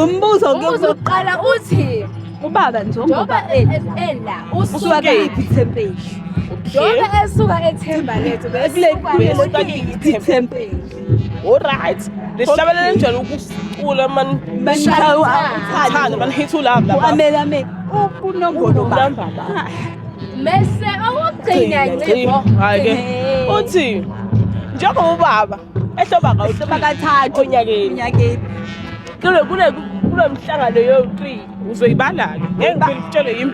Umbuzo. Umbuzo wokuqala uthi Ubaba njengoba njengoba ela usuka usuka kuyiphi ithempeli? Njengoba esuka eThembalethu Kule besuka kuyiphi ithempeli? Alright. Lesihlabelelo njalo ukusicula man. Uthando Thando man hit ulove lapha. Amele amele. Unombolo ba. Unamba ba. Mese okugcina ncipho. Hayi ke. Uthi njengoba ubaba ehloba Ehloba kathathu. onyakeni. Onyakeni. Kule mhlangano yo-3 uzoyibala ke. Ngeke ngikutshele yimi.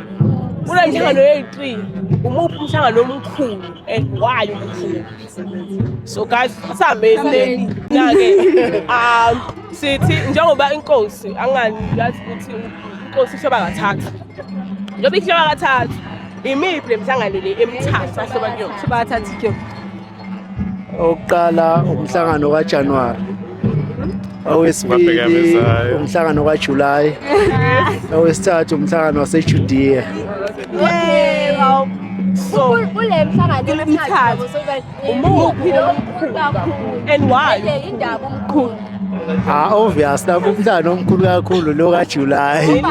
Kule mhlangano yo-3 umuphi umhlangano omkhulu and why omkhulu? So guys, asihambeni na-ke. Sithi njengoba inkosi angani yazi ukuthi inkosi ihloba kathathu. Njengoba ihloba kathathu, imiphi le mihlangano le emithathu ahloba kuyona? Ehloba kathathu kuyona. Owokuqala umhlangano kaJanuary. Owesibili umhlangano kaJuly. Owesithathu umhlangano waseJudea. Yebo. So Kule mhlangano Kule emithathu mithathu. umuphi lo omkhulu kakhulu? And why? Le indaba omkhulu. Ah, obvious lapho umhlangano omkhulu kakhulu lo kaJuly.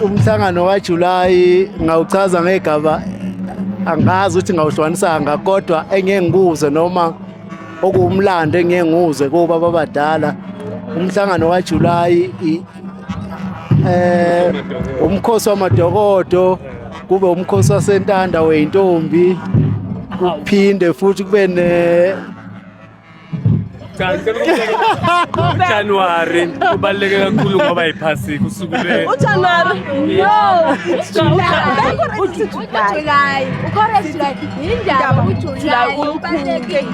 Umhlangano kaJuly ngawuchaza ngegaba, angazi ukuthi ngawuhlukanisanga, kodwa engeke ngikuze noma okuwumlando engeke ngiwuzwe kobaba abadala. Umhlangano kaJuly umkhosi wamadokodo, kube umkhosi wasentanda weyintombi, kuphinde futhi kube ne Cha, ngicela ukubeka uJanuary ubaluleke kakhulu ngoba iphasika usuku lwe UJanuary. No. UJuly, ucorrect July. Yindaba uJuly ubalulekile.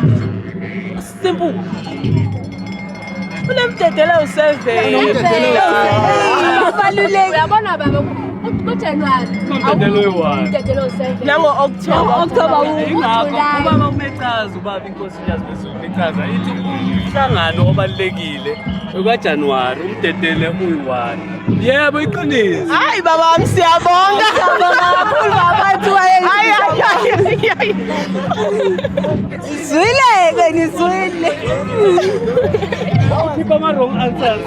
Simple. Unemdedelo ewu-7. Ubalulekile. Uyabona baba, kuJanuary Umdedelo oyi-one. Umdedelo oyi-7. Nango-October. October. Ingakho uJuly. ubaba umechaza, ubaba inkosi uNyazi Lwezulu ichaza ithi umhlangano obalulekile okaJanuwari umdedele uyi-one. Yebo, iqiniso. Hayi baba wami, siyabonga. Siyabonga kakhulu baba wathi. Hayi hayi hayi hayi. Zwile ke nizwile. Keep ama-wrong answers.